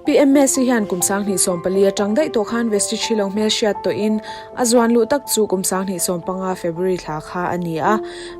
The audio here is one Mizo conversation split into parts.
PMSC hian kum 2014 atang daih tawh khan Vestige hi lo hmelhriat tawhin a zuan luh tak chu kum 2015 February thla kha a ni a.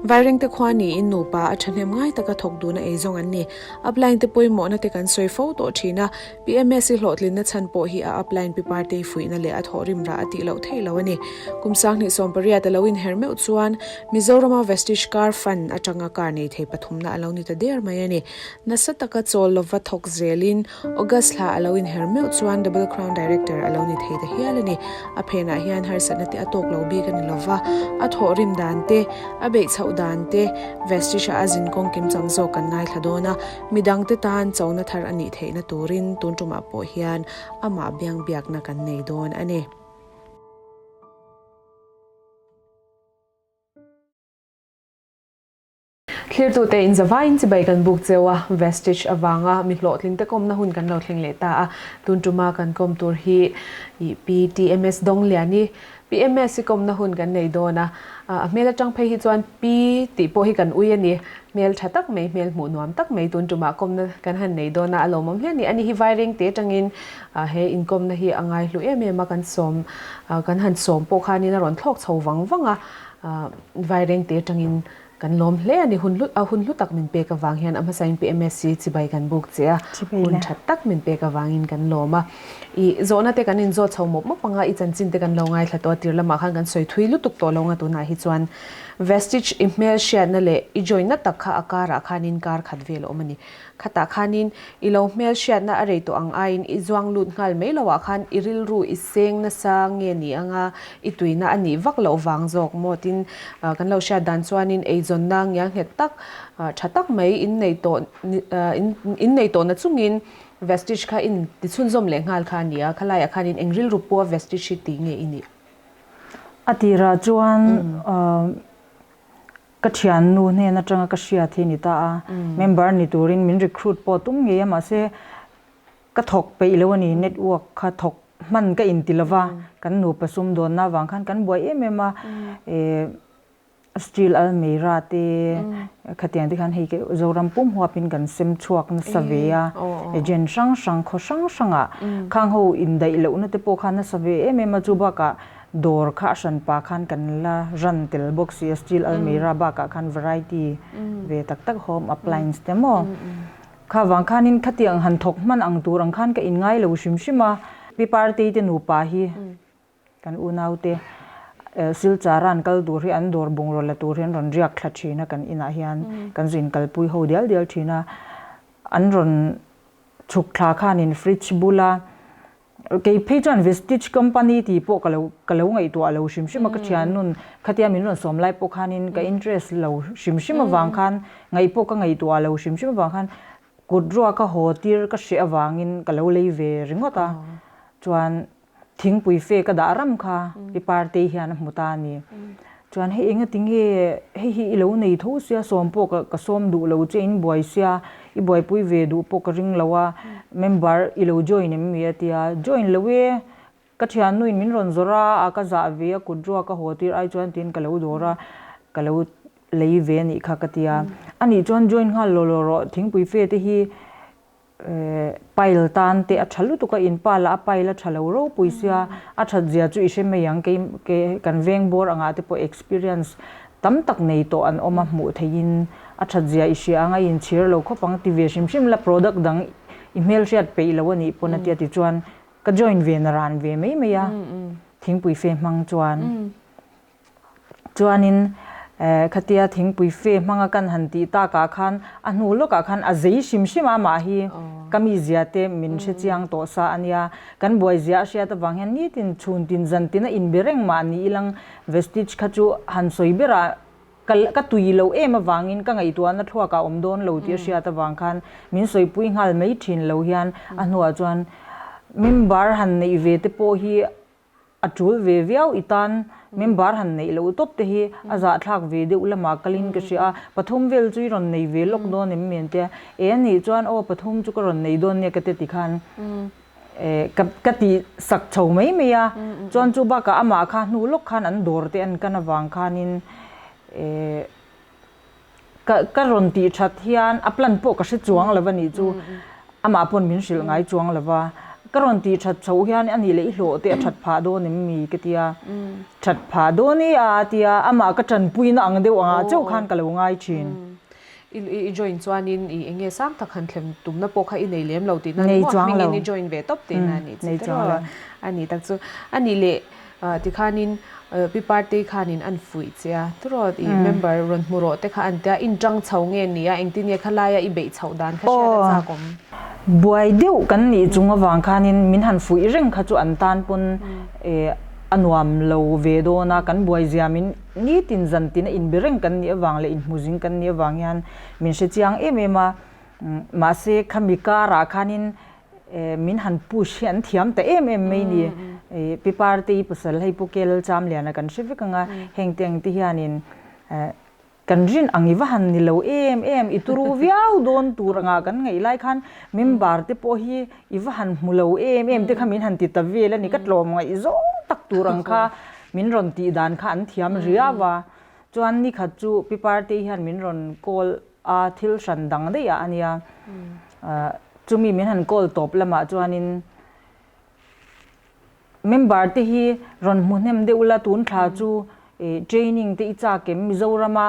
Vairengte khua niin nupa a thahnem ngai taka thawk duna eizawng an ni. Upline te pawimawhna te kan sawi fo tawh thin a, PMSC hlawhtlinna chhan pawh hi a upline pi Partei fuihna leh a thawhrim rah a tih loh theih lo a ni. Kum 2018 a lo inher meuh chuan Mizorama Vestige Car Fund atanga car nei thei pathumna a lo ni ta der mai a ni. Nasa taka chawl lova thawk zelin August thla a lo inher meuh chuan Double Crown Director a lo ni thei ta hial a ni. A phenah hian harsatna te a tawk lo bik a ni lova, a thawhrim dan te, a beih chhoh dan te Vestige-a a zin kawng kim chang zawk kan ngaithla dawn a, midangte tan chona thar a nih theihna turin tun tumah pawh hian amah biang biakna kan nei dawn a ni. Thlirtute in zavaiin chibai kan buk cheu a, Vestige avanga mi hlawhtling te kawmna hun kan lo thleng leh ta a. Tun tuma kan kawm tur hi i PTMS Dawngliani, PMS i kawmna hun kan nei dawn a. A hmel atang phei hi chuan Pi tih pawh hi kan ui a ni. Hmel tha tak mai, hmel hmuh nuam tak mai tun tumah kawmna kan han nei dawn a, a lawmawm hle a ni. Ani hi Vaireng te atangin he inkawmna hi a ngaihlu em em a, kan sawm kan han sawm pawh khanin a rawn thlawk chho vang vang a, Vaireng te atangin Kan lawm hle a ni, hun hlu a hun hlu tak min pek avang hian a hmasain PMSC chibai kan buk che a, hun tha tak min pek avangin kan lawm a. I zawhna te kan inzawt chho mawp mawp anga i chanchin te kan lo ngaithla tawh a, tir lamah khan kan sawi thui lutuk tawh lo anga tunah hi chuan Vestige i hmel hriatna leh i join na tak kha a karah khanin kar khat vel a awm a ni. Khatah khanin i lo hmel hriatna a rei tawh ang aiin i zuang lut nghal mai loah khan i rilru i seng nasa nge ni anga i tuina a nih vak loh vang zawk maw tin kan lo hriat dan chuanin eizawnna ngial nghet tak tha tak mai in nei tawh in nei tawhna chungin Vestige kha in ti chhunzawm leh nghal kha a ni a, khalaiah khanin eng rilru pawha Vestige hi ti nge i nih? A tirah chuan Ka thiannu hnen atanga ka hriat hi ni ta a, member ni turin min recruit pawh tum ngei a, mahse ka thawk peih lo a ni, network kha thawk hman ka inti lo va, kan nupa sumdawnna avang khan kan buai em em a, steel almeira te khatiang te khan hei Zoram pum huapin kan sem chhuak nasa ve a, agent hrang hrang khaw hrang hrangah khang ho indaih lohna te pawh khan nasa ve em em a, chu bakah Dawr kha a hran pa khan kan la ran tel bawk si a, steel almirah bakah khan variety ve tak tak home appliance te maw. Kha vang khanin khatiang han thawk hman ang tur ang khan ka inngai lo hrim hrim a. Pi Partei te nupa hi kan unau te Silchara an kal tur hi an dawr bungraw la tur hi an rawn riak thla thin a kan inah hian kan zu inkalpui ho dial dial thin a. An rawn chhuk thla khanin fridge bula Kei phei chuan Vestige company tih pawh ka lo ka lo ngaihtuah lo hrim hrim a, ka thiannun khatia min rawn sawm lai pawh khanin ka interest lo hrim hrim avang khan ngaih pawh ka ngaihtuah lo hrim hrim avang khan kut ruak a haw tir ka hreh avangin ka lo lei ve ringawt a, chuan thingpui fe ka dah ram kha pi Partei hian a hmu ta a ni. Chuan hei engati nge hei hi i lo nei tho sia sawm pawh ka ka sawm duh lo che in buai sia i buaipui ve duh pawh ka ring lo a member i lo join em mi a tia join lo e ka thiannu in min rawn zawrh a a ka zah ve a kut ruak a haw tir ai chuan tiin ka lo dawr a ka lo lei ve a nih kha ka tia anih chuan join nghal law law rawh thingpui fe te hi Pile tan te a tha lutuk a, in pa lah a pile a tha lo ropui sia, a that zia chu i hre mai ang, kei kei kan veng bawr angah te pawh experience tam tak nei tawh an awm a, hmuh theihin a that zia i hria ang, a inchhir lo khawp ang ti ve hrim hrim la, product dang i hmelhriat peih lo a nih pawn a tia tichuan ka join ve na ran ve mai mai a, thingpui fe hmang chuan. Chuanin khatia thingpui fe hmanga kan han tih takah khan a hnu lawkah khan a zei hrim hrim a amah hi ka mizia te min hre chiang tawh sa a nia. Kan buai zia a hriat avang hian nitin chhun tin zan tin a inbe reng mah ni ilang Vestige kha chu han sawi berah ka ka tui lo em avangin ka ngaihtuahna thluakah awm dawn lo tih a hriat avang khan min sawipui nghal mai thin lo hian a hnuah chuan member han neih ve te pawh hi A tul ve viau i tan member han neih loh tawp te hi a zahthlak ve deuh lamah kalin ka hria a, pathum vel chu i rawn nei ve lawk dawn em mi an tia, e a nih chuan aw pathum chu ka rawn nei dawn nia ka ti ti khan e ka ka ti sak chho mai mai a, chuan chu bakah amah kha hnu lawk khan an dawr te an kan avang khanin e ka ka rawn tih that hian a plan pawh ka hre chuang lo a nih chu. Amah pawn min hrilh ngai chuang lo va, ka rawn tih that chhoh hian a nih leh i hlawh te a that phah dawn em mi ka tia, that phah dawn e a a tia, amah ka tanpuina ang deuh angah chauh khan ka lo ngai thin. I join chuanin i eng nge sang tak han thlem tumna pawh kha i nei lem lo tihna ni maw? Hmingin i join ve tawp tihna a nih chu tiraw? A nih tak chu. A nih leh Tikhanin Pi Partei khanin an fuih che a, tiraw i member rawn hmu rawh te kha an tia, in tang chho nge ni a, engtin nge khalaia i beih chhoh dan kha hriat a chak awm? Buai deuh kan nih chung avang khanin min han fuih reng kha chu an tan pawn a nuam lo ve dawn a, kan buai zia min nitin zan tina inbe reng kan nih avang leh inhmu zing kan nih avang hian min hre chiang em em a, mahse khami karah khanin Min han push hi an thiam ta em em mai ni. Pi Partei pasal hei Pu Kel Chamliana kan hre vek ang a, heng te ang te hianin kan rin ang i va han ni lo em em, i turu viau dawn tur anga kan ngaih lai khan member te pawh hi i va han hmu lo em em te kha min han ti ta vel a ni, ka tlawm ngaih zawng tak tur ang kha min rawn tih dan kha an thiam riau a. Chuan nikhat chu Pi Partei hian min rawn call a thil hran dang daih ah a nia. Chumi min han call tawp lamah chuanin member te hi rawn hmu hnem deuh la tun thla chu training te i chak em Mizorama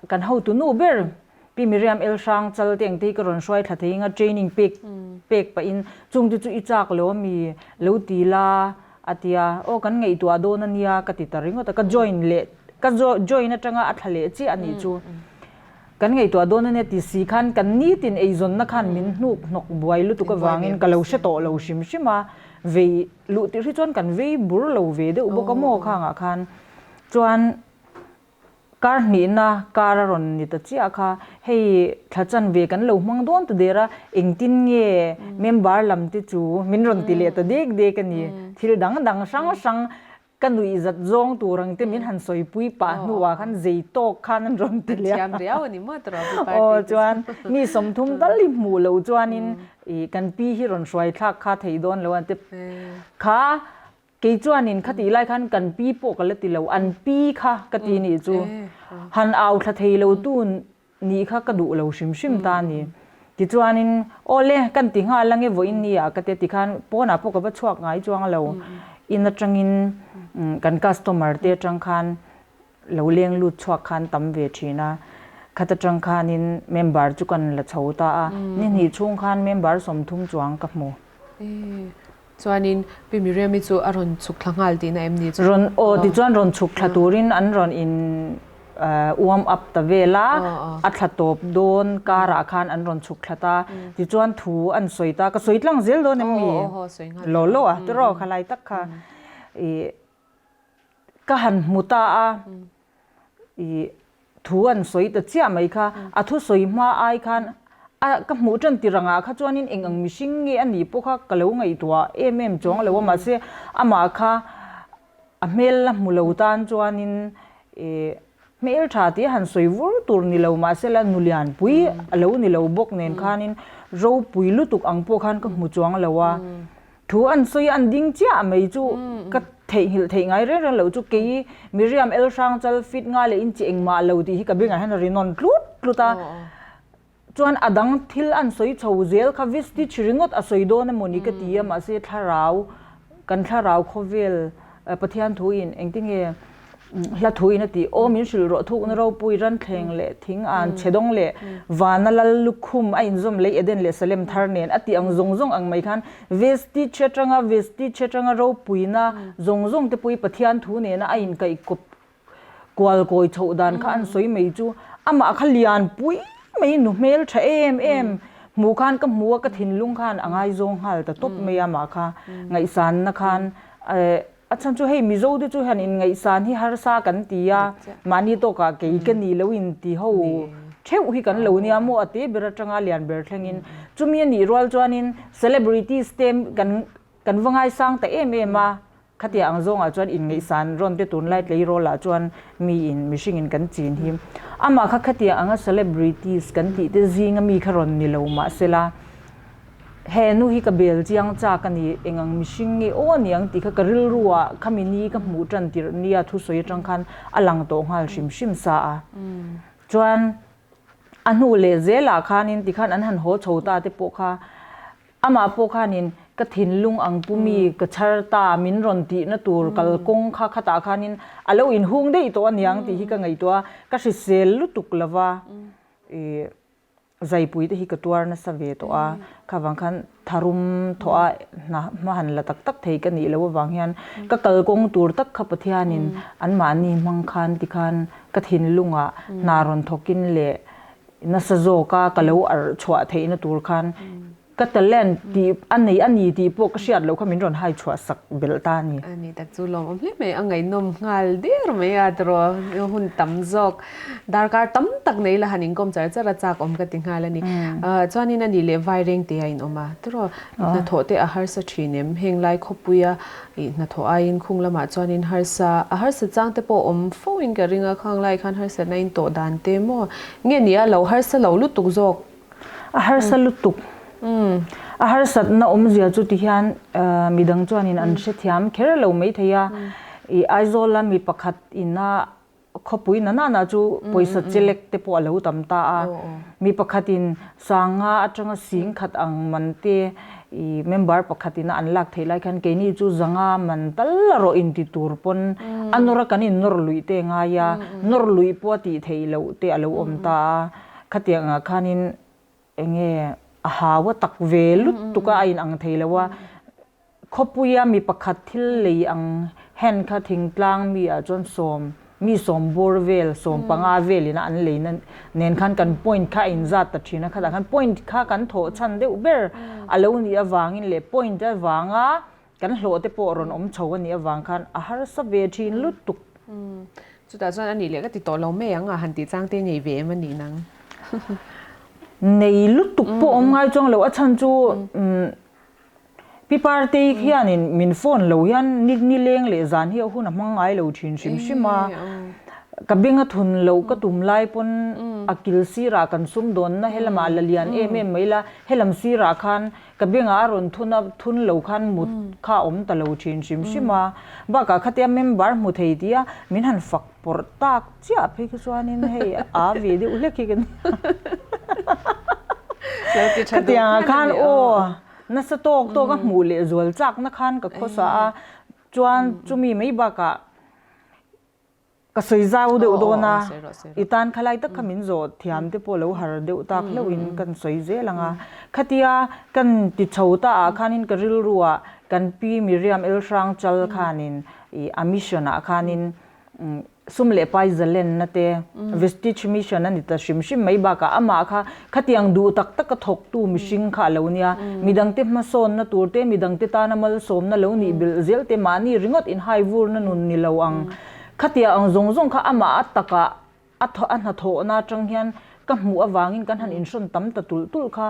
kan hotu nu ber Pi Miriam El Hrang Chal te engte hi ka rawn hruai thla thei anga training pek pek pahin chungte chu i chak lo ami lo ti la A ti a, Aw kan ngaihtuah dawn a nia ka ti ta ringawt a, ka join leh ka join atanga a thla leh chiah a nih chu. Kan ngaihtuah dawn a nia ti si khan kan nitin eizawnna khan min hnuk hnawk buai lutuk avangin ka lo hre tawh lo hrim hrim a, vei luh tirh hi chuan kan vei bur lo ve deuh bawk a maw khangah khan chuan Kar hnihna kar a rawn ni ta chiah kha, hei thla chanve kan lo hmang dawn ta der a, engtin nge member lam te chu min rawn ti leh ta dek dek a ni. Thil dang dang hrang hrang ka nuih zat zawng tur ang te min han sawipui pah hnuah khan zei tawk khan an rawn ti leh a. Aw chuan mi 30 tal i hmuh loh chuanin kan pi hi rawn hruai thlak kha thei dawn lo a ti kha. Kei chuanin khatih lai khan kan pi pawh ka la ti lo, an pi kha ka ti nih chu. Han au thla thei lo tu nih kha ka duh lo hrim hrim ta a ni. Tichuanin, aw le, kan ti nghal ange vawiin ni ah ka ti a tikhan pawnah pawh ka va chhuak ngai chuang lo. In atangin kan customer te atang khan lo leng lut chhuak khan tam ve thin a, khat atang khanin member chu kan la chho ta a, ni hnih chhung khan member 30 chuang ka hmu. Chuanin Pi Miriam-i chu a rawn chhuk thla nghal tihna em ni chu? Rawn aw tichuan rawn chhuk thla turin an rawn in warm up ta vel a, a thla tawp dawn karah khan an rawn chhuk thla ta, tichuan thu an sawi ta, ka sawi tlang zel dawn em ni? Law law a tiraw khalai tak kha ih Ka han hmu ta a, i thu an sawi ta chiah mai kha, a thu sawi hma ai khan a ka hmuh tan tir angah kha chuanin eng ang mihring nge a nih pawh kha ka lo ngaihtuah em em chuang lo a, mahse amah kha a hmel la hmu lo tan chuanin i hmel tha tih a han sawi vur tur ni lo mahse la nulianpui a lo ni lo bawk nen khanin ropui lutuk ang pawh khan ka hmu chuang lo a. Thu an sawi an ding chiah mai chu ka theihnghilh theih ngai reng reng loh chu kei Miriam El Hrang Chal fit nga leh in chi engmah lo tih hi ka bengah hian a ri nawn tlut tlut a. Chuan a dang thil an sawi chho zel kha Vistich ringawt a sawi dawn emawni ka ti a mahse thlarau kan thlarau khawvel Pathian thuin engtinge Hla thuin a ti, Aw min hrilh rawh thukna ropui ranthleng leh thing an chhe dawng leh vana lal lukhum a inzawm lei Eden leh Salem thar nen a tih ang zawng zawng ang mai khan Vestich atanga Vestich atanga ropuina zawng zawng te pawh hi Pathian thu nena a inkaih kawp kual kawi chhoh dan kha an sawi mai chu amah kha lian pui mai nu hmel tha em em hmuh khan ka hmu a ka thinlung khan a ngaizawng nghal ta tawp mai a amah kha ngaihsanna khan A chhan chu hei Mizo te chu hian inngaihsan hi harsa kan ti a, mahni tawkah kei ka ni lo in ti ho theuh hi kan lo nia maw a te ber atanga lian ber thlengin. Chumi a nih rual chuanin celebrities te kan kan va ngaisang ta em em a, khatia ang zawngah chuan inngaihsan rawn te tunlai tleirawl ah chuan miin mihringin kan chin hi. Amah kha khatia anga celebrities kan tih te zinga mi kha rawn ni lo mahsela, He nu hi ka bel chiang chak a ni, eng ang mihring nge aw a ni ang tih kha ka rilru ah khami ni ka hmuh tan tirh nia thusawi atang khan a lang tawh nghal hrim hrim sa a. Chuan A hnu leh zelah khanin tikhan an han haw chho ta te pawh kha amah pawh khanin ka thinlung ang pu mi ka chhar ta min rawn tihna tur kalkawng kha khatah khanin a lo inhung daih tawh aniang tih hi ka ngaihtuah a, ka hrisel lutuk lova ih zaipui te hi ka tuar nasa ve tawh a, kha vang khan tharum thawh a hna hma han la tak tak thei ka nih loh avang hian ka kalkawng tur tak kha Pathianin anmahni hmang khan tikhan ka thinlungah hna rawn thawkin leh nasa zawka ka lo arh chhuah theihna tur khan ka talent tih a nei a ni tih pawh ka hriat loh kha min rawn hai chhuah sak belh ta a ni. A ni tak chu lawmawm hle mai, a ngaihnawm nghal der mai a tiraw, hun tam zawk darkar tam tak nei la han inkawm char char a chak awm ka ti nghal a ni. Chuanin a ni leh vai reng te a inawm a tiraw, hnathawh te a harsa thin em, heng lai khawpuia ih hnathawh aiin khung lamah chuanin harsa a harsa chang te pawh awm fo in ka ring a, khang lai khan harsatna in tawh dan te maw nge ni a lo harsa lo lutuk zawk. A harsa lutuk. A harsatna awmzia chu ti hian midang chuanin an hrethiam kher lo maithei a, ih Aizawla mi pakhat ina khawpui na nana chu pawisa chelek te pawh a lo tam ta a, mi pakhatin sanga atanga sing khat ang man te ih member pakhatin a an lak theih lai khan keini chu zanga man tal a rawh inti tur pawn a nawr a kan in nawr luih te ngai a, nawr luih pawh a tih theih loh te a lo awm ta a, khatiang ah khanin enge a hau a tak ve lutuk a a in ang thei lo a. Khawpuia mi pakhat thil lei ang hen kha thingtlang mi ah chuan sawm, mi sawm bawr vel, sawm panga vel ina an lei na nen khan kan point kha a inzat ta thin a, khatah khan point kha kan thawh chhan deuh ber a lo nih avangin leh point avanga kan hlawh te pawh rawn awm chho a nih avang khan a harsa ve thin lutuk. Chutah chuan a nih leh ka ti tawh lo mai ang a han tih chang te nei ve em a nih nang. Nei lutuk pawh awm ngai chuang lo, a chhan chu Pi Partei hianin min phone lo hian ni nileng leh zan hi a hun a hmang ngai lo thin hrim hrim a, ka beng a thun lo ka tum lai pawn a kil sirah kan sum dawnna helamah la lian em em mai la, helam sirah khan ka bengah a rawn thun a, thun lo khan mut kha a awm ta lo thin hrim hrim a, bakah khatia member hmu thei tia min han fak pawrh tak chiah phei khi chuanin hei a ve deuh hlek hi ka nia. Khatiangah khan aw nasa tawk tawk a hmuh leh zual chakna khan ka khawsa a, chuan chumi mai bakah ka sawi zau deuh dawn a, i tan khalai tak kha min zawh thiam te pawh lo har deuh tak hlauhin kan sawi zel ang a. Khatia kan ti chho ta ah khanin ka rilruah kan pi Miriam Elhrang Chal khanin ih a mission ah khanin Sum leh pai zalenna te, Vestige Mission a ni ta hrim hrim mai bakah amah kha khatiang duh tak taka thawktu mihring kha a lo nia. Midangte hmasawnna tur te, midangte tana malsawmna lo nih bilh zel te, mahni ringawt inhai vurna nun ni lo ang. Khatiang ang zawng zawng kha amah a takah a a hnathawhna atang hian ka hmuh avangin kan han inhrawn tam ta tulh tulh kha.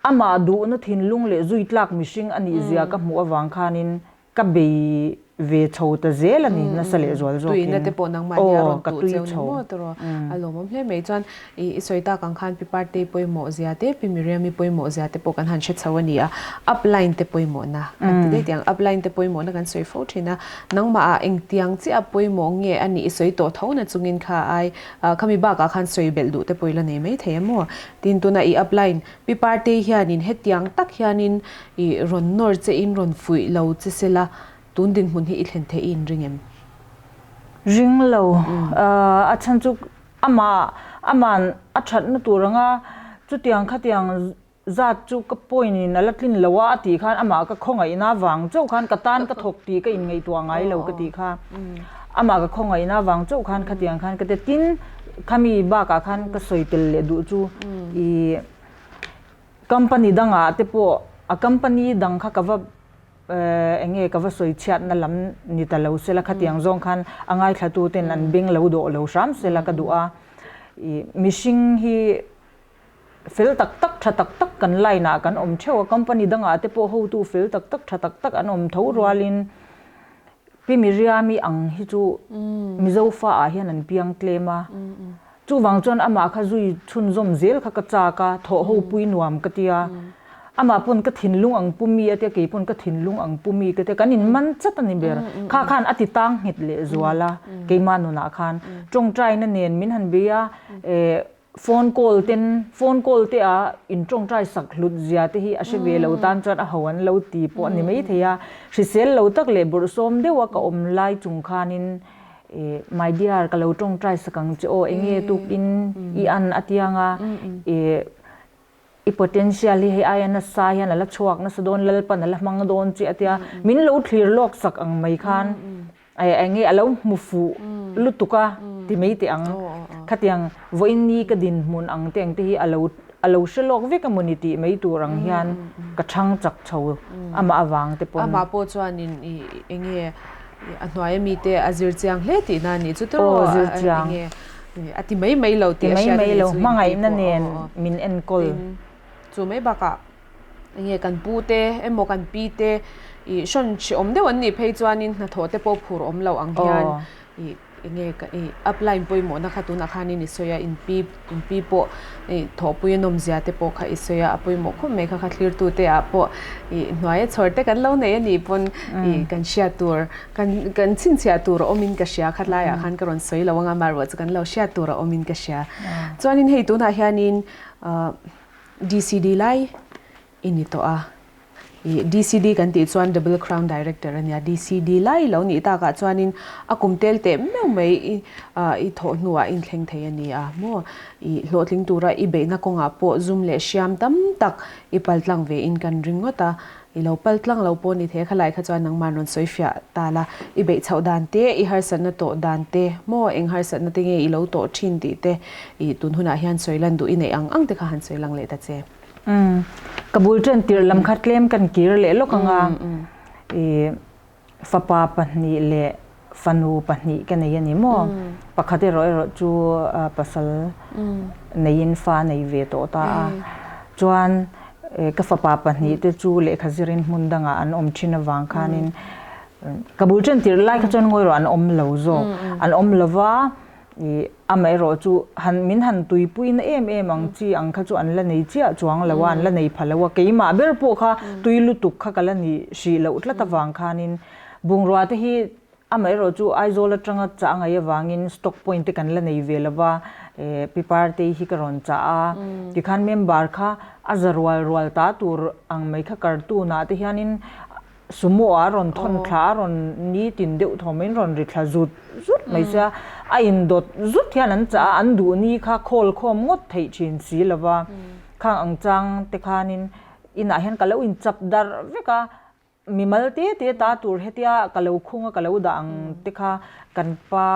Amah duhna thinlung leh zui tlak mihring a nih zia ka hmuh avang khanin Ka bei ve chho ta zel a ni, nasa leh zual zawkin. Tuina te pawh nangmah nia rawn tuh cheu ni maw tawh a lawmawm hle mai. Chuan i sawi tak ang khan Pi Partei pawimawh zia te, Pi Miriam-i pawimawh zia te pawh kan han hre chho a ni a. Upline te pawimawhna kan ti daih tiang, upline te pawimawhna kan sawi fo thin a. Nangmah ah engtiang chiah pawimawh nge a nih i sawi tawh tho na chungin kha ai khami bakah khan sawi belh duh te pawh i la nei mai thei a maw? Tin tuna i upline Pi Partei hianin hetiang tak hianin i rawn nawr che in rawn fuih lo che se la, tun dinhmun hi i thlen theih i inring em? Ring lo. A chhan chu amah ama'n a thatna tur anga chutiang khatiang zat chu ka point in a la tlin lo a a tih khan amah ka khawngaihna vang chauh khan ka tan ka thawk tih ka inngaihtuah ngai lo ka tih kha. Amah ka khawngaihna vang chauh khan khatiang khan ka ti tin khami bakah khan ka sawi tel leh duh chu ih company dangah te pawh a company dang kha ka va eng nge ka va sawi chhiatna lam ni ta lo sela khatiang zawng khan a ngaithla tu ten an beng lo dawh lo hram sela ka duh a ih mihring hi fel tak tak tha tak tak kan line ah kan awm theuh a company dangah te pawh hotu fel tak tak tha tak tak an awm tho rualin. Pi Miriam-i ang hi chu Mizo fa ah hian an piang tlem a, chuvang chuan amah kha zui chhunzawm zel kha ka chak a, thawh ho pui nuam ka ti a, amah pawn ka thinlung ang pu mi a tia, kei pawn ka thinlung ang pu mi ka tia, kan in man chat a ni ber, kha khan a ti tang nghet leh zual a, keimah nunah khan tawngtaina nen min han bei a, eh. Phone call ten phone call te a in tawngtai sak hlut zia te hi a hre ve lo tan chuan a ho an lo ti pawh a ni mai thei a. Hrisel lo tak leh bawrhsawm deuh a ka awm lai chung khanin eh my dear ka lo tawngtai sak ang che aw eng nge tukin i an a tiang a eh i potential hi hei aia nasa hian a la chhuak nasa dawn Lalpan a la hmang dawn che a tia min lo thlir lawk sak ang mai khan eng nge a lo hmu fuh lutuk a ti mai teh ang. Khatiang vawiin ni ka dinhmun ang te ang te hi a lo a lo hre lawk vek emaw ni tih mai tur ang hian ka chhang chak chho amah avang te pawn. Amah pawh chuanin i eng nge a hnuai ami te a zir chiang hle tihna a nih chu tawh eng nge a ti mai mai lo tih a hriat a nih chu hmangaihna nen min enkawl. Chu mai bakah eng nge kan pu te emaw kan pi te ih hrawn hreawm deuh an nih phei chuanin hnathawh te pawh phur awm loh ang hian ih eng nge ka ih upline pawimawhna kha tunah khanin i sawi a in pi in pi pawh ih thawhpui a nawmzia te pawh kha i sawi a a pawimawh khawp mai kha kha thlirtu te ah pawh ih hnuaia chhawr te kan lo nei a nih pawn ih kan hriat tur kan kan chhinchhiah tur a awmin ka hria khat laiah khan ka rawn sawi lo anga amaherawhchu chu kan lo hriat tur a awmin ka hria chuanin hei tunah hianin ah DCD lai i ni tawh a, ih DCD kan tih chuan Double Crown Director a nia, DCD lai lo nih takah chuanin a kum tel teh meuh mai i ah i thawh hnuah i inthleng thei a ni a maw? Ih hlawhtling tura i beihna kawngah pawh zum leh hriam tam tak i paltlang ve in kan ring ngawt a, I lo pal tlang lo pawh ni thei a, khalai kha chuan nangman rawn sawi fiah ta la, i beih chhoh dan te, i harsatna tawh dan te, maw eng harsatna te nge i lo tawh thin tih te i tun hunah hian sawi lan duh i neih ang ang te kha han sawi lang leh ta che. Umm, ka bul ṭan tirh lam kha tlem kan kir leh lawk ang a, i fapa pahnih leh fanu pahnih ka nei a ni maw? Pakhat erawh erawh chu pasal neiin fa nei ve tawh ta a, chuan ka fapa pahnih te chu lehkha zirin hmun dangah an awm thin avang khanin ka bul ṭan tirh lai kha chuan ngawi rawh an awm lo zawk, an awm lo va. I amaherawh chu han min han tuipuina em em ang chi ang kha chu an la nei chiah chuang lo a, an la nei pha lo a, keimah ber pawh kha tui lutuk kha ka la ni hrih loh tlat avang khanin bungrua te hi amaherawh chu Aizawl atanga chah a ngaih avangin stock point te kan la nei ve lo va, eh pi Partei hi ka rawn chah a, tikhan member kha a za rual rual ta tur ang mai kha cartoon ah te hianin Sumo a rawn thawn thla a rawn ni tin deuh thaw maiin rawn ri thla zut zut mai sia, a indawt zut hian an chah a, an duh ni kha khawl khawm ngawt theih thin si lo va, khang ang chang te khanin inah hian ka lo inchap darh vek a, mimal te te ta tur hetia ka lo khung a ka lo dah ang te kha kan pa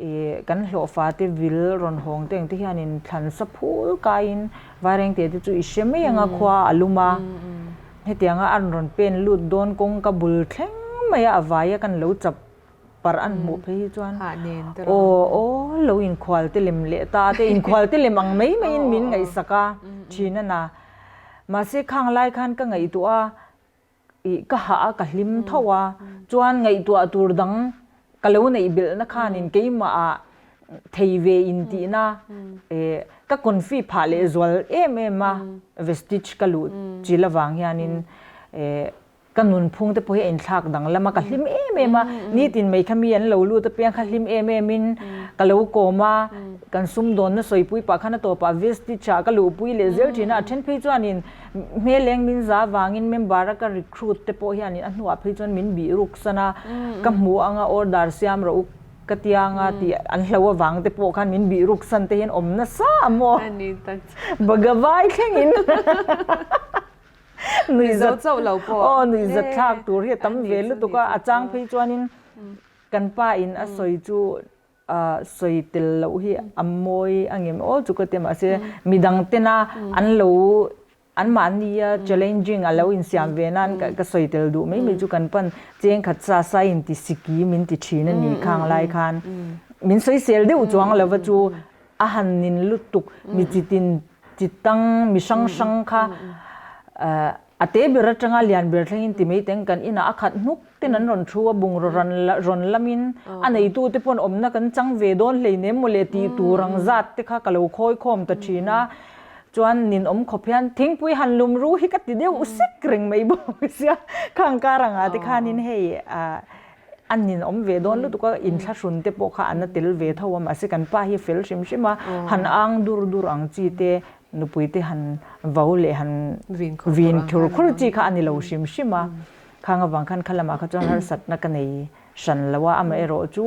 ih kan hlawhfa te vil rawn hawng te ang te hianin thlan sa phul kaiin vairengte te chu i hre mai ang a khua a lum a. Hetianga an rawn pen lut dawn kawng ka bul thleng mai a, a vaia kan lo chap parh an hmuh phei hi chuan aw aw lo inkhual te lem leh ta te, inkhual te lem ang mai maiin min ngaihsak a thin a na. Mahse khang lai khan ka ngaihtuah a, ih ka hah a ka hlim tho a, chuan ngaihtuah tur dang ka lo neih belhna khanin keimah ah thei ve in tihna eh ka confi phah leh zual em em a vestige ka luh chil avang hianin eh ka nunphung te pawh hi a inthlak danglam a ka hlim em em a nitin mai kha mi an lo lut apiang kha hlim em em in ka lo kawm a kan sumdawnna sawipui pah khan a tawpah vestige ah ka luhpui leh zel thin a a then phei chuanin Hmel eng min za avangin member a ka recruit te pawh hianin a hnuah phei chuan min bih ruk san a, ka hmu anga order siam rawh u ka tia anga tih an hlo avang te pawh khan min bih ruk san te hian awm nasa a maw? Bagavai thlengin nuihzat aw nuihzat thlak tur hi a tam ve lutuk a, a chang phei chuanin kan pa in a sawi chu sawi tel loh hi a mawi a ngem aw chu ka ti mahse midang tena an lo an mahnia challenging a lo insiam ve nan ka sawi tel duh mai mai chu kan pan cheng khat sa sa in ti siki min ti thin a ni khang lai khan min sawisel deuh chuang lova chu a han nin lutuk mi chitin chitang mi hrang hrang kha A te ber atanga lian ber thlengin ti mai teng kan inah a khat hnuk ten an rawn thu a, bungraw rawn rawn lamin a neitu te pawn awmna kan chang ve dawn hleinem maw le tih tur ang zat te kha ka lo khawi khawm ta thin a. Chuan ninawm khawp hian thingpui han lum ru hi ka ti deuh sek reng mai bawk sia, khang kar angah te khanin hei ah. A ninawm ve dawn lutuk a, inthlahrun te pawh kha an la tel ve tho a, mahse kan pa hi fel hrim hrim a, han ang dur dur ang chi te, nupui te han vau leh han vin khur khur chi kha a ni lo hrim hrim a, khang avang khan kha lamah kha chuan harsatna ka nei hran lo a, amaherawh chu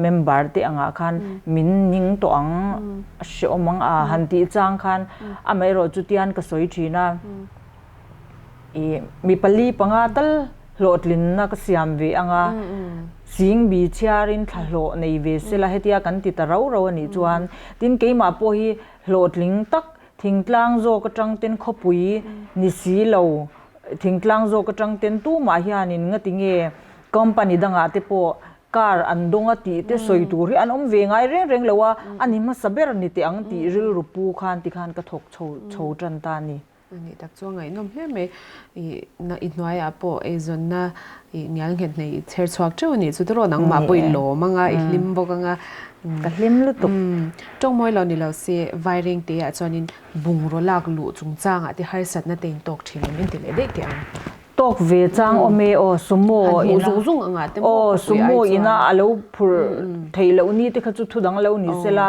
member te angah khan min ning tawh ang, hrehawm ang a han tih chang khan amaherawh chu tian ka sawi thin a, ih mi pali panga tal hlawhtlinna ka siam ve ang a, sing bi chhiarin thla hlawh nei ve sela hetia kan ti ta rau rau a nih chuan tin keimah pawh hi hlawhtling tak thingtlang zawk atang ten khawpui ni si lo thingtlang zawk atang ten tumah hianin ngati nge company dangah te pawh Car an dawng a tih te sawi tur hi an awm ve ngai reng reng lo a, a ni hmasa ber ni teh ang tih rilru pu khan tikhan ka thawk chho chho tan ta a ni. A nih tak chu a ngaihnawm hle mai. I na i hnuaiah pawh eizawnna i ngial nghet nei i chher chhuak teuh a nih chu tiraw nangmah pawh i lawm ang a, i hlim bawk ang a. Ka hlim lutuk. Tawng mawi lo ni lo se Vaireng te ah chuanin bungraw lak luh chungchangah te harsatna te in tawk thin em in ti leh daih teh ang. Tawk ve chang awm e aw sumo ina aw sumo ina a lo phur theih loh ni te kha chu thu dang lo ni sela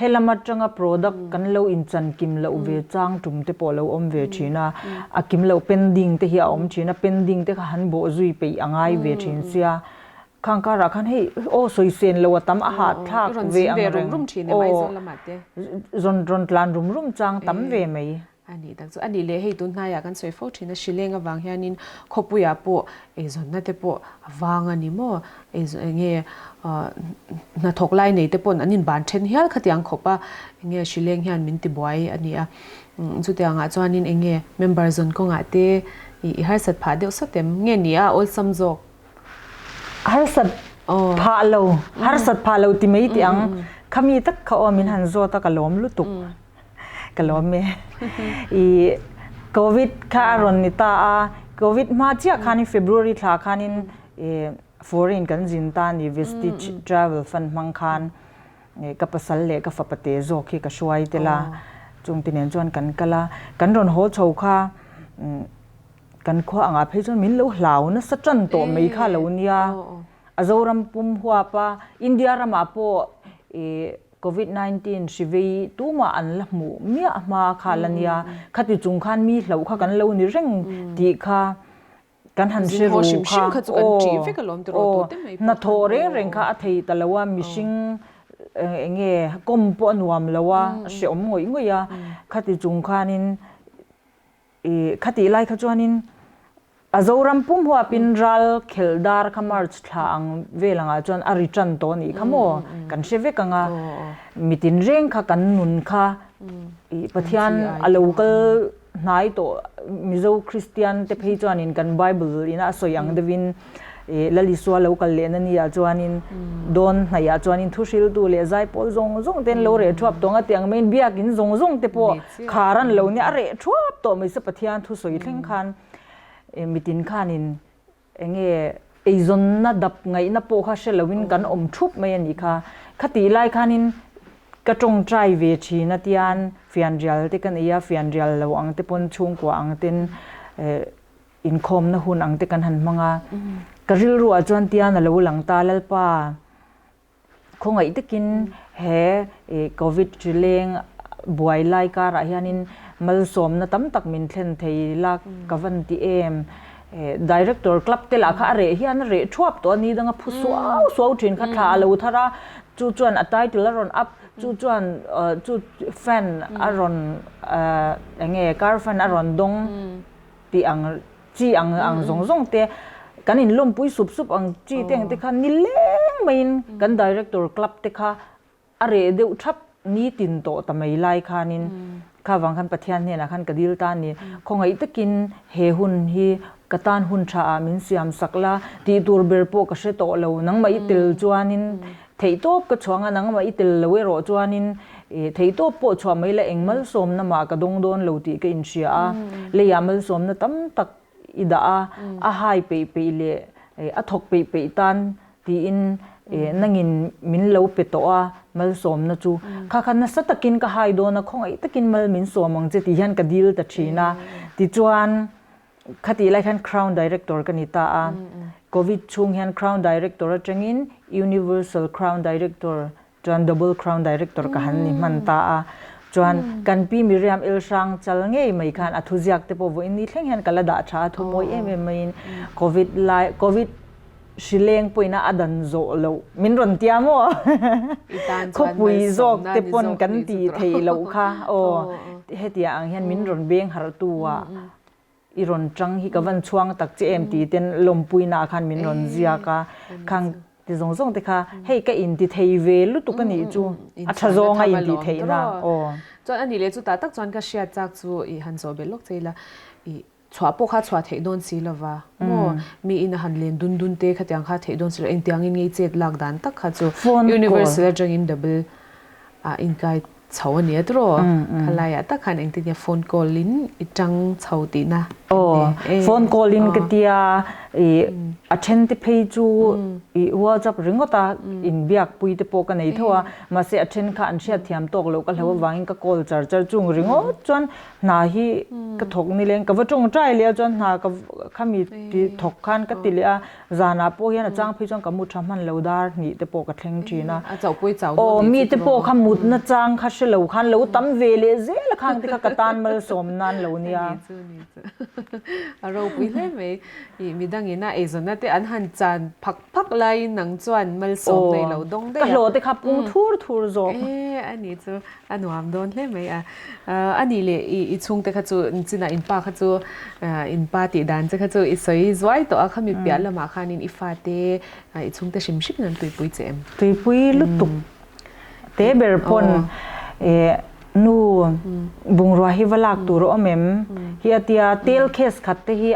helam atanga product kan lo inchan kim loh ve chang tum te pawh a lo awm ve thin a a kim loh pending te hi a awm thin a pending te kha han bawh zui peih a ngai ve thin sia khang karah khan hei aw sawi sen lo a tam a hahthlak ve ang reng aw rawn rawn tlan rum rum chang tam ve mai. A nih tak chu a nih leh hei tun hnaiah kan sawi fo thin a, hrileng avang hianin khawpuiah pawh eizawnna te pawh a vang a ni maw? Enge hnathawk lai nei te pawn an inban then hial khatiang khawp a, enge hrileng hian min tibuai a ni a. Chutiangah chuanin enge member zawn kawngah te i harsat phah deuh sawt em? Nge ni a awlsam zawk? Harsat phah lo, harsat phah lo ti mai tih ang. Khami tak kha aw min han zawt a ka lawm lutuk. Ka lawm e. I Covid kha a rawn ni ta a, Covid hma chiah khanin February thla khanin foreign kan zin ta a ni, Vestige Travel Fund hmang khan ka pasal leh ka fapa te zawk hi ka hruai tel a, chungte nen chuan kan kal a, kan rawn haw chho kha kan khua angah phei chuan min lo hlau nasa tan tawh mai kha a lo nia, a Zoram pum huap a, India ramah pawh i Covid 19 hri vei tumah an la hmuh miah hma kha la nia, khati chung khan mi hlauh kha kan lo ni reng tih kha kan han hre ru kha aw aw hnathawh reng reng kha a thei ta lo a, mihring eng nge kawm pawh a nuam lo a, a hrehawm ngawih ngawih a, khati chung khanin I khatih lai kha chuanin a Zoram pum huapin ral khelh dar kha March thla ang vel angah chuan a ri tan tawh anih kha maw kan hre vek ang a, mitin reng kha kan nun kha i Pathian a lo kal hnai tawh Mizo Kristian te phei chuanin kan Bible ina a sawi ang deuhin I Lal Isua lo kal lehna ni ah chuanin dawn hnaih ah chuanin thu hriltu leh zaipawl zawng zawng te an lo reh thuap tawh ang a tih ang maiin biakin zawng zawng te pawh khar an lo nia a reh thuap tawh mai se Pathian thu sawi thleng khan mitin khanin eng nge eizawnna dap ngaihna pawh kha hre loin kan awm thup mai a nih kha. Khatih lai khanin ka tawngtai ve thin a tian fianrial te ka nei a, fianrial lo ang te pawn chhungkua ang ten Inkhawmna hun ang te kan han hmang a, ka rilruah chuan tian a lo lang ta, Lalpa, khawngaih takin he Covid hri leng buai lai karah hianin malsawmna tam tak min thlen thei la ka van ti em? Director club te lah kha a reh hian a reh thuap tawh a ni danga phu suau suau thin kha thla a lo thar a, chu chuan a title a rawn up, chu chuan chu fan a rawn eng nge car fan a rawn dawng. Tih ang chi ang ang zawng zawng te kan inlawmpui sup sup ang chi te ang te kha ni leng maiin kan director club te kha a reh deuh thap nitin tawh ta mai lai khanin kha vang khan Pathian hnenah khan ka dil ta a ni. Khawngaih takin he hun hi ka tan hun tha ah min siam sak la tih tur ber pawh ka hre tawh lo nangmah i tel chuanin Theihtawp ka chhuang a, nangmah i tel lo erawh chuanin theihtawp pawh chhuah mai la eng malsawmna mah ka dawng dawn lo tih ka inhria a, leiah malsawmna tam tak i dah a, a hai peih peih leh a thawk peih peih tan tiin nangin min lo pe tawh a malsawmna chu. Kha kha nasa takin ka hai dawn a, khawngaih takin mal min sawm ang che tih hian ka dil ta thin a, tichuan. Khatih lai khan Crown Director ka ni ta a. Covid chhung hian Crown Director atangin Universal Crown Director chuan Double Crown Director ka han ni hman ta a. Chuan kan Pi Miriam Elhrang chal ngei mai khan a thuziak te pawh vawiin ni thleng hian ka la dah tha a, thu mawi em em maiin Covid lai Covid Hrileng pawhin a dan zawh loh min rawn tia maw? Khawpui zawk te pawn kan tih theih loh kha aw hetiang ang hian min rawn beng harh tu a i rawn tang hi ka van chhuang tak che em tih ten lawmpuina ah khan min rawn ziak a khang ti zawng zawng te kha hei ka inti thei ve lutuk a nih chu a tha zawng a intih theihna aw. Chuan a nih leh chutah tak chuan ka hriat chak chu i han zawh belh lawk che ila i Chhuah pawh kha chhuah theih dawn si lova maw? Mi in a han len dun dun te khatiang kha theih dawn si lo, engtiangin ngei chet lak dan tak kha chu Universal atangin double ah inkai chho a nia tiraw? Khalaiah tak khan engtin nge phone call in i tang chho tihna Aw, phone call in ka tia i a then te phei chu i WhatsApp ringawt a inbiak pui te pawh ka nei tho a, mahse a then kha an hriatthiam tawk loh ka hlo avangin ka call char char chung ringawt chuan Hna hi ka thawk ni leng ka va tawngtai leh a chuan hna ka khami ti thawk khan ka ti leh a zanah pawh hian a chang phei chuan ka mu tha hman lo dar hnih te pawh ka thleng thin a aw mi te pawh kha mutna chang kha hre lo khan lo tam ve leh zel a khang te kha ka tan malsawm nan lo nia. A ropui hle mai i midangin a eizawnna te an han chan phak phak laiin nang chuan malsawm nei lo dawng daih a. Ka hlawh te kha pung thur thur zawk. E a nih chu. A nuam dawn hle mai a. A nih leh i i chhungte kha chu chinah in pa kha chu in pa tih dan che kha chu i sawi zuai tawh a, khami piah lamah khanin i fate i chhungte hrim hrim in an tuipui che em? Tuipui lutuk te ber pawn nu bungrua hi va lak tur a awm em? Hi a tia tel case khat te hi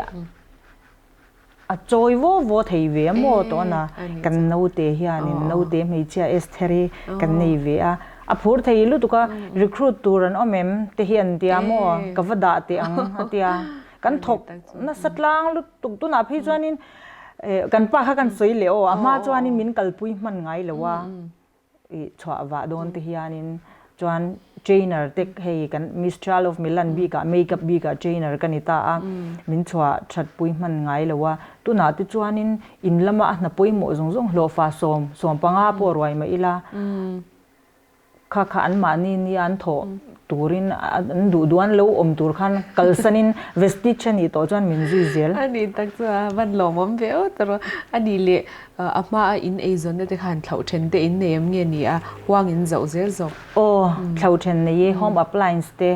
A chawi vaw vaw thei ve a maw tawh a, kan naute hianin naute hmeichhia Estheri kan nei ve a, a phur thei lutuk a, recruit tur an awm em te hi an tia maw, ka va dah teh ang a tia, kan thawk nasa tlang lutuk tunah phei chuanin kan pa kha kan sawi leh aw, a hma chuanin min kalpui hman ngai lo a. I chhuah vah dawn te hianin chuan trainer te hei kan Mistral of Milan bikah makeup bikah trainer ka ni ta a, min chhuah that pui hman ngai lo a, tunah te chuanin in lama a hna pawimawh zawng zawng hlawhfa sawm sawm panga pawh ruai mah ila kha kha anmahni nia an thawh turin an duh duh an lo awm tur khan kalsanin Vestige a nih tawh chuan min zui zel. A nih tak chu a van lawmawm ve aw ta rawh. A nih leh a hma a in eizawnna te khan thlauh then te in nei em nge ni a huang in zoh zel zawk? Aw, thlauh then nei i home appliance te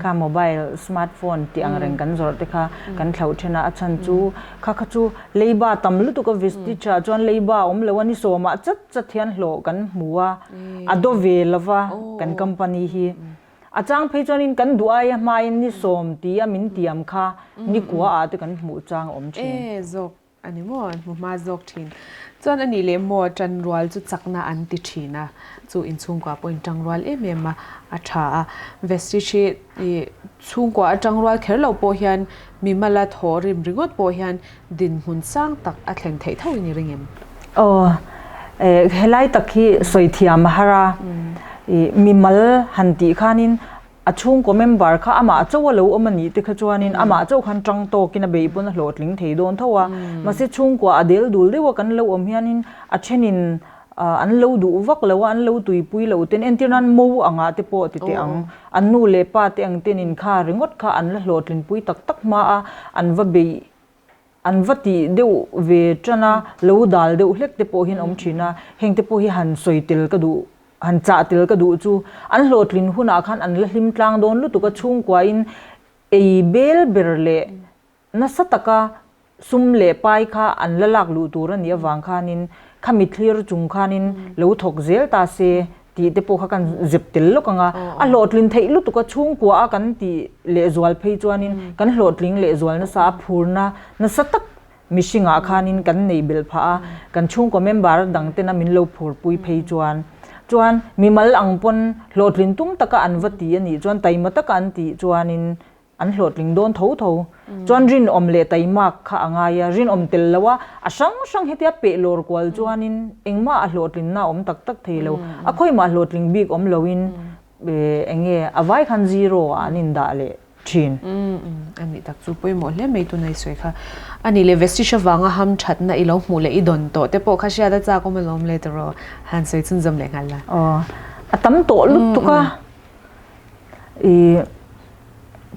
kha mobile, smart phone tih ang reng kan zawrh te kha kan thlauh then a, a chhan chu kha kha chu leiba tam lutuk a Vestige ah chuan leiba a awm lo a ni sawmah chat chat hian hlawh kan hmu a, a daw ve lova kan company hi. A chang phei chuanin kan duh aia hmain ni sawm tia min tiam kha ni kua ah te kan hmuh chang a awm thin. E zawk a ni maw, an hmu hma zawk thin. Chuan a nih leh maw tanrual chu chakna an ti thin a, chu inchhungkua pawhin tangrual em em a, a tha a. Vestige hi ih chhungkua a tangrual kher lo pawh hian mimala thaw rim ringawt pawh hian Dinhmun sang tak a thlen theih tho in i ring em? Aw, helai tak hi sawi thiam a har a, i mimal han tih khanin a chhungkaw member kha amah chauh a lo awm a nih te kha chuanin amah chauh khan tang tawkin a beih pawn a hlawhtling thei dawn tho a, mahse chhungkua a del dul deuh a kan lo awm hianin a thenin an lo duh vak lo a, an lo tuipui lo ten entir nan mo angah te pawh ti teh ang, an nu leh pa te ang tenin kha ringawt kha an la hlawhtlinpui tak tak hma a, an va beih An va tih deuh ve tan a, lo dal deuh hlek te pawh hian awm thin a, heng te pawh hi han sawi tel ka duh, han chah tel ka duh chu an hlawhtlin hunah khan an la hlim tlang dawn lutuk a, chhungkuain ei bel ber leh nasa taka sum leh pai kha an la lak luh tur a nih avang khanin khami thlir chung khanin lo thawk zel ta se tih te pawh kha kan zep tel lawk ang a, a hlawhtlin theih lutuk a chhungkua a kan tih lehzual phei chuanin kan hlawhtling lehzual nasa a phurna nasa tak mihringah khanin kan nei belh phah a, kan chhungkaw member dang tena min lo phurpui phei chuan chuan mimal ang pawn hlawhtlin tum taka an va ti a nih chuan taima taka an tih chuanin An hlawhtling dawn tho tho. Chuan rinawm leh taimak kha a ngai a, rinawm tel lo a, a hrang hrang hetia peh lawr kual chuanin engmah a hlawhtlinna a awm tak tak thei lo. A khawimah hlawhtling bik awm loin eng nge a vai khan zero ah an indah leh Thin. Umm a nih tak chu pawimawh hle mai tuna i sawi kha. A nih leh Vestige avanga ham thatna i lo hmuh leh i dawn tawh te pawh kha hriat a chak awm alawm le tawh han sawi chhunzawm leh nghal la. Aw a tam tawh lutuk a. I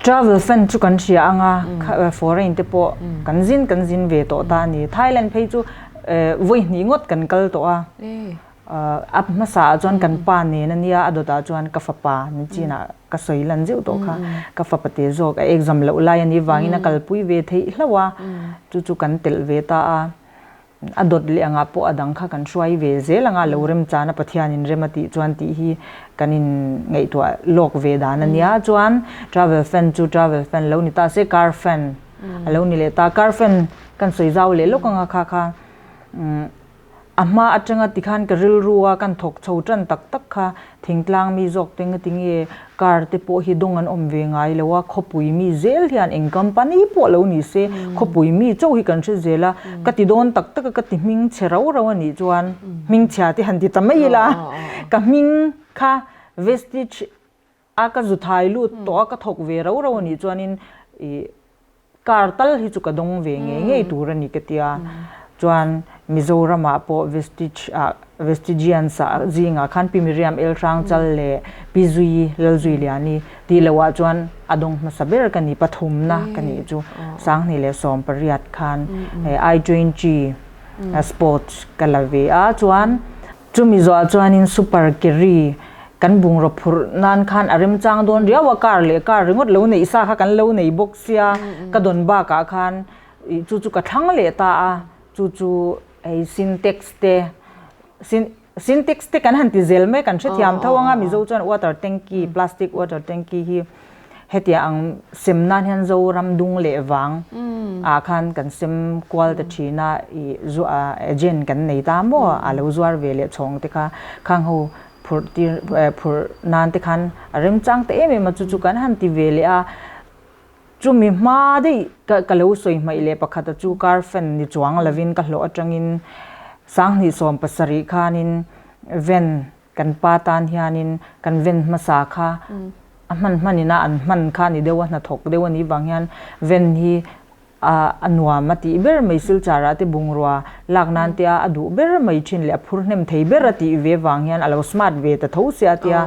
travel fan chu kan hria anga foreign te pawh kan zin kan zin ve tawh ta a ni. Thailand phei chu vawi hnih ngawt kan kal tawh a. A hmasa ah chuan kan pa nen a nia, a dawt ah chuan ka fapa ni chin ah ka sawi lan zeuh tawh kha. Ka fapa te zawk a exam loh lai a nih vangin a kalpui ve theih hlauh a, chu chu kan telh ve ta a. A dawt leh angah pawh a dang kha kan hruai ve zel anga lo remchana Pathianin rem a tih chuan tih hi kan in ngaihtuah lawk ve dan a nia. Chuan travel fan chu travel fan lo ni ta se car fan a lo ni leh ta. Car fan kan sawi zau leh lawk anga kha kha A hma atanga tikhan ka rilru a kan thawk chho tan tak tak kha thingtlang mi zawk te nga tinge car te pawh hi dawng an awm ve ngai lo a, khawpui mi zel hian eng company pawh lo ni se khawpui mi chauh hi kan hre zel a, ka ti dawn tak tak a ka ti hming chhe rau rau a nih chuan hming chhia te han ti ta mai ila ka hming kha Vestige a ka zu thai lut tawh a ka thawk ve rau rau a nih chuanin ih car tal hi chu ka dawng ve ngei ngei tur a ni ka tia chuan Mizoramah pawh Vestige ah Vestigians ah zingah khan Pi Miriam El Hrangchal leh Pi Zui Lalzuiliani tih loh ah chuan a dawng hmasa ber ka ni pathumna ka nih chu 2018 khan I20 sports ka la ve a chuan Chumi zawhah chuanin super carry kan bungraw phurh nan khan a remchang dawn riau a, car leh car ringawt lo neih sa kha kan lo nei bawk sia, ka dawn bakah khan ih chu chu ka thlang leh ta a, chu chu hei sintex te sin sintex te kan han ti zel mai kan hrethiam tho ang a, Mizo chuan water tanky plastic water tanky hi Hetiang ang sem nan hian Zoram dung leh vang ah khan kan sem kual ta thin a, i agent kan nei ta maw a lo zuar ve leh chhawng te kha khang ho phurh tir phurh nan te khan a remchang ta em em a chu chu kan han ti ve leh a, chumi hma daih ka ka lo sawi hmaih leh pakhat a chu car fan ni chuang lovin ka hlawh atangin 2017 khanin van Kan pa tan hianin kan ven hmasa kha a hman hmanin a an hman kha ni deuh a, hnathawk deuh a nih vang hian ven hi a nuam a tih ber mai Silchar ah te bungrua lak nan te a duh ber mai thin leh a phur hnem thei ber a tih ve vang hian a lo smart ve ta tho sia tia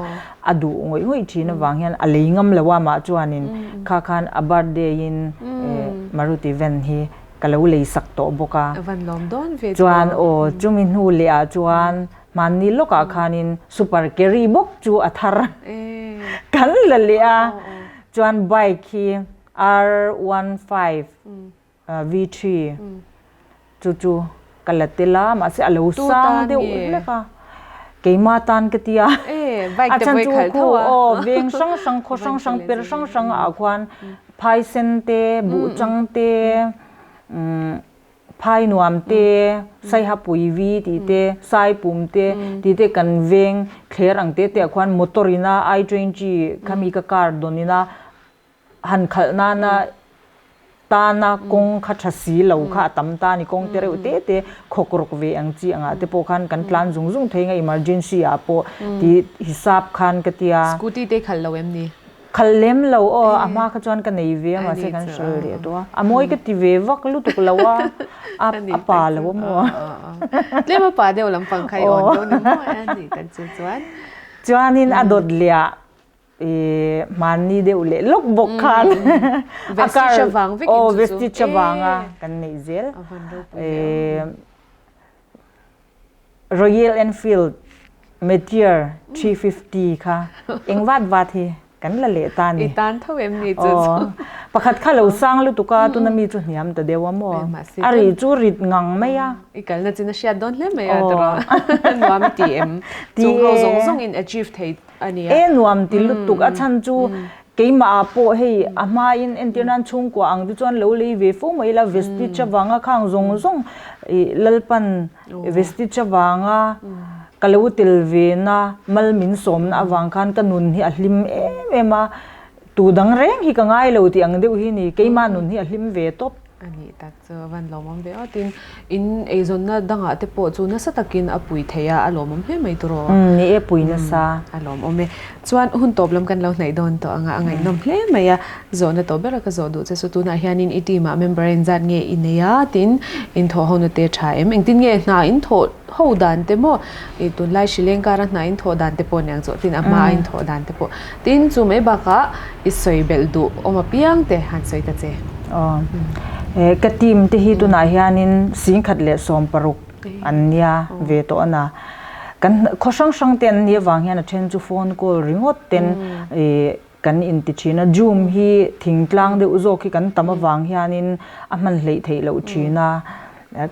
a duh ngawih ngawih thin avang hian a lei ngam lo a mah chuanin kha khan a birthday in Maruti van hi ka lo lei sak tawh bawk a. Chuan aw chumi hnu leh ah chuan Hmanni lawkah khanin super carry bawk chu a thar kan la leh a, chuan bike hi R15 V3 chu chu ka la tel a, mahse a lo sang deuh hlek a, keima tan ka ti a, a chhan chu khu aw veng hrang hrang khaw hrang hrang per hrang hrang ah khuan phaisen te buhchang te Phai nuam te, Saiha Puivi tih te, Sai pum te tih te kan veng thler ang te te ah khuan motor ina I 20 khami ka car dawn ina han khalh nana tana kawng kha tha si lo kha a tam ta a ni kawng te reuh te te khawk rawk ve ang chi angah te pawh khan kan tlan zung zung thei ang a emergency ah pawh tih hisap khan ka tia. Scooty te khalh lo em ni? Khalh lem lo aw, a hma kha chuan ka nei ve a mahse kan hrilh leh tawh a, a mawi ka ti ve vak lutuk lo a, a pa lo a maw. Tlem a pa deuh lampang kha i awn dawn ni maw a nih tak chu chuan. Chuanin a dawt leh ah hmanni deuh leh lawk bawk khan a car aw vestige avanga kan neih zel. Royal Enfield Meteor 350 kha eng vat vat hi kan la leh ta ni. I tan tho em ni chu chu. Pakhat kha lo sang lutuk a, tuna mi chu hniam ta deuh a maw. A ri chu rit ngang mai a. I kalna chin a hriat dawn hle mai a tawrh a. Nuam i ti em? Chung ho zawng zawng in achieve thei a nia. E nuam ti lutuk a chhan chu keimah ah pawh hei a hmain entir nan chhungkua ang te chuan lo lei ve fo mai ila vestige avanga khang zawng zawng i Lalpan vestige avanga ka lo tel ve na mal min sawmna avang khan ka nun hi a hlim em em a tu dang reng hi ka ngai lo tih ang deuh hi ni keimah nun hi a hlim ve tawp. A nih tak chu a van lawmawm ve aw. Tin, in eizawnna dangah te pawh chu nasa takin a pui thei a, a lawmawm hle mai tawh rawh. Umm, ni e, pui nasa. A lawmawm e. Chuan hun tawp lam kan lo hnaih dawn tawh ang a, a ngaihnawm hle mai a. Zawhna tawh bera ka zawh duh che chu tunah hianin i team ah member a inzat nge i nei a, tin, in thawh ho na te tha em? Engtin nge hna in thawh ho dan te maw? I tunlai hrileng kara hna in thawh dan te pawh aniang chu, tin a hma a in thawh dan te pawh. Tin, chu mai bakah i sawi belh duh awm apiang te han sawi ta che. Aw, ka team te hi tunah hianin 1016 an nia ve tawh a na. Kan khaw hrang hrang te an nih avang hian a then chu phone call ringawt ten kan inti thin a. Zoom hi thingtlang deuh zawk hi kan tam avang hianin a hman hleih theih loh thin a.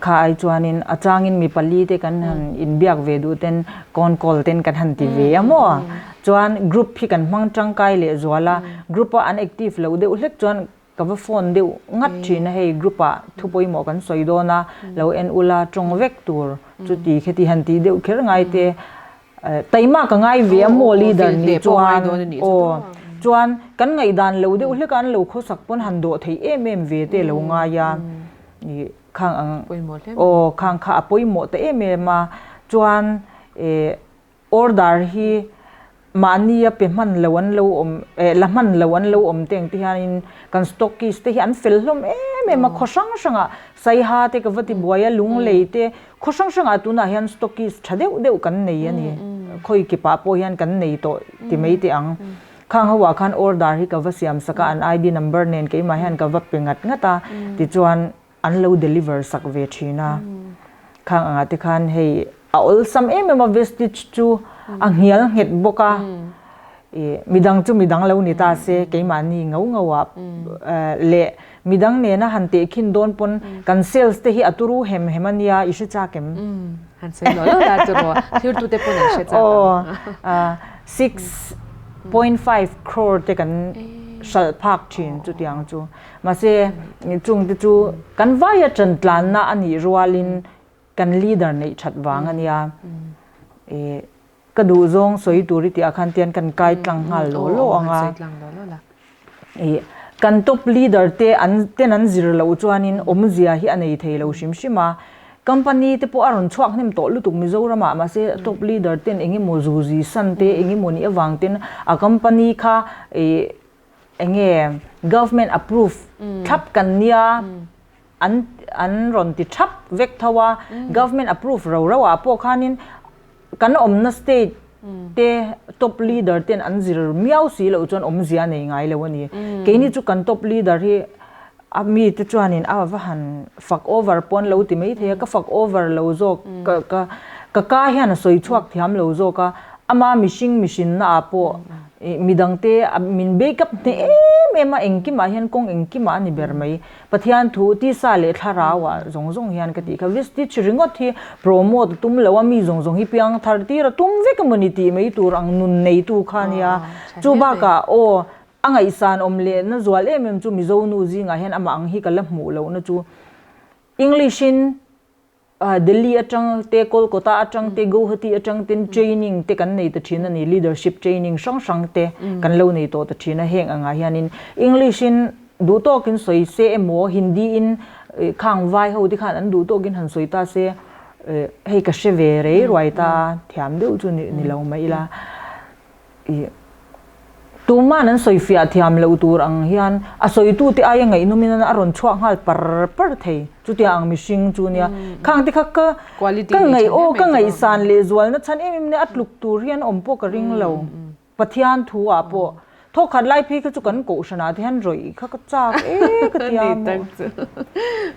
Kha ai chuanin a changin mi pali te kan han inbiak ve duh ten phone call ten kan han ti ve a maw? Chuan group hi kan hmang tangkai leh zual a, group a an active loh deuh hlek chuan ka va phone deuh ngat thin a, hei group ah thu pawimawh kan sawi dawn a, lo en ula tawng vek tur chuti kheti han tih deuh kher ngai te Taima ka ngai ve a maw leader nih chuan aw chuan kan ngaihdan lo deuh hlek a an lo khawsak pawn han dawh theih em em ve te lo ngai a ih khang ang aw khang kha a pawimawh ta em em a chuan eh order hi mahni a pe hman lo an lo awm eh la hman lo an lo awm te ang te hianin kan stockist te hi an fel hlawm em em a khaw hrang hrangah Saiha te ka va ti buai a Lunglei te Khaw hrang hrangah tunah hian stockist tha deuh deuh kan nei a ni. Khawi kipah pawh hian kan nei tawh ti mai teh ang. Khang ho ah khan order hi ka va siam sak a, an ID number nen keimah hian ka va pe ngat ngat a, tichuan an lo deliver sak ve thin a. Khang angah te khan hei a awlsam em em a Vestige chu a nghial nghet bawk a, ih midang chu midang lo ni ta se keimahni ngau ngau ah leh Midang nena han tehkhin dawn pawn kan sales te hi a turu hem hem a nia, i hre chak em? Han sawi lo lo la chu rawh, thirtute pawn an hre chak ang. Aw, 6.5 crore te kan hralh phak thin chutiang chu. Mahse, chung te chu kan vaia ṭan tlanna a nih rualin kan leader neih ṭhat vang a nia. Ka duh zawng sawi tur i tih ah khan tian kan kai tlang nghal law law ang a. Ih kan top leader te an ten an zir loh chuanin awmzia hi a nei thei lo hrim hrim a. Company te pawh a rawn chhuak hnem tawh lutuk Mizoram ah mahse top leader ten eng emaw zuzi san te eng emaw nih avang ten a company kha ih eng nge government approve thlap kan nia an an rawn ti thap vek tho a. Government approve ro ro ah pawh khanin Kan awmna state te top leader ten an zir miau si loh chuan awmzia a nei ngai lo a ni. Keini chu kan top leader hi a mi te chuanin a va han fak over pawn lo ti mai thei a, ka fak over lo zawk ka ka ka ka hian a sawi chhuak thiam lo zawk a, ama mihring mihrinna ah pawh ih midangte min back up hneh em em a, engkimah hian kawng engkimah a ni ber mai. Pathian thu tisa leh thlarau ah zawng zawng hian ka tih kha Vestige ringawt hi promote a tum lo a mi zawng zawng hi piang thar tir a tum vek emawni tih mai tur ang nun nei tu kha ania chu bakah aw a ngaihsan awm leh na zual em em chu Mizo nu zingah hian amah ang hi ka la hmuh loh na chu English in Delhi atang te, Kolkata atang te, Guwahati atang ten training te kan nei ta thin a ni, leadership training hrang hrang te kan lo nei tawh ta thin a, heng angah hianin English in duh tawkin sawi se emaw Hindi in khang vai ho te khan an duh tawkin han sawi ta se hei ka hre ve rei ruai ta thiam deuh chu ni lo mai ila. Ih, tuman an sawi fiah thiam loh tur ang hian a sawitute aia ngaihnawmin a rawn chhuak nghal par par thei. Chutiang ang mihring chu nia. Khang te kha ka ka ngaih aw ka ngaihsan leh zualna chhan em em nia a tluk tur hian awm pawh ka ring lo. Pathian thu ah pawh thawkhat lai phei kha chu kan kohhran ah te hian rawih kha ka chak e ka tia maw.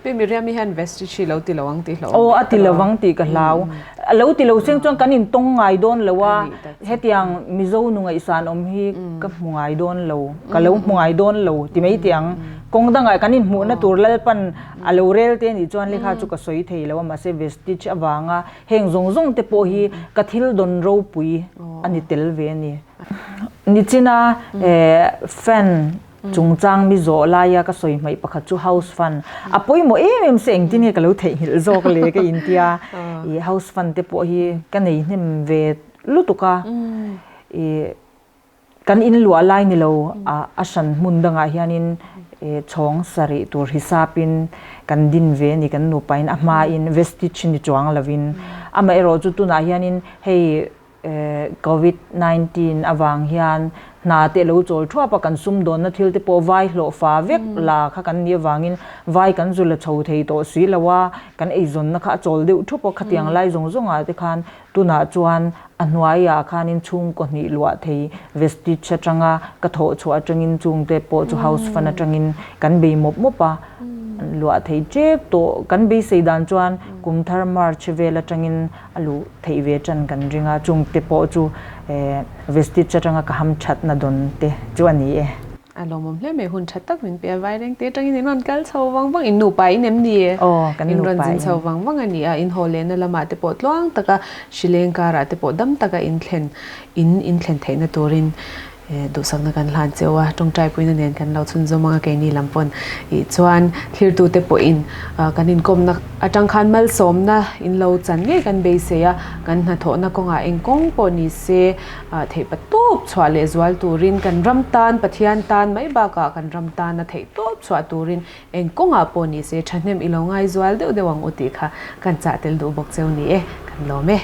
Pi Miriam i hian Vestige hi lo ti lo ang tih hlauh awm. Aw a ti lo ang tih ka hlau. A lo ti lo seng chuan kan intawng ngai dawn lo a, hetiang Mizo nu ngaihsan awm hi ka hmu ngai dawn lo, ka lo hmu ngai dawn lo ti mai teh ang. Kawng dangah kan inhmuhna tur Lalpan a lo rel te anih chuan lehkha chu ka sawi thei lo a, mahse Vestige avanga heng zawng zawng te pawh hi ka thil dawn ropui a ni tel ve a ni. Nichina fan Chungchang mi zawh laia ka sawi hmaih pakhat chu house fund a pawimawh em em se engtin nge ka lo theihnghilh zawk le ka intia ih house fund te pawh hi ka nei hnem ve lutuk a ih Kan in luah lai ni lo a a hran hmun dangah hianin chhawng sarih tur hisapin kan din ve a ni kan nupain a hmain vestige ni chuang lovin. Amaherawhchu tunah hianin hei Covid 19 avang hian hna te lo chawl thuap a, kan sumdawnna thil te pawh vai hlawh fa vek la kha kan nih avangin vai kan zu la chho thei tawh si lo a, kan eizawnna kha a chawl deuh thup a, khatiang lai zawng zawngah te khan tunah chuan a hnuaiah khanin chhungkaw hnih luah thei Vestige atanga ka thawh chhuah atangin chungte pawh chu house fund atangin kan bei mawp mawp a, luah thei tep tawh kan beisei dan chuan kum thar March vel atangin a luh theih ve tan kan ring a, chungte pawh chu Vestige atanga ka ham thatna dawn te chu a ni e. A lawmawm hle mai, hun tha tak min pe a, Vaireng te atangin in rawn kal chho vang vang, in nupa in em ni? Aw, kan nupa in. In rawn zin chho vang vang a ni a, in haw lehna lamah te pawh tluang taka hrileng karah te pawh dam taka in thlen, in in thlen theihna turin Duhsakna kan hlan cheu a, tawngtai puina nen kan lo chhunzawm ang a keini lam pawn ih chuan thlirtute pawhin kan inkawmna atang khan malsawmna in lo chan ngei kan beisei a, kan hnathawhna kawngah eng kawng pawh ni se theihpa tawp chhuah leh zual turin kan ram tan Pathian tan mai bakah kan ram tana theih tawp chhuah turin eng kawngah pawh ni se thahnem i lo ngai zual deuh deuh ang u tih kha kan chah tel duh bawk cheu ni e, kan lawm e.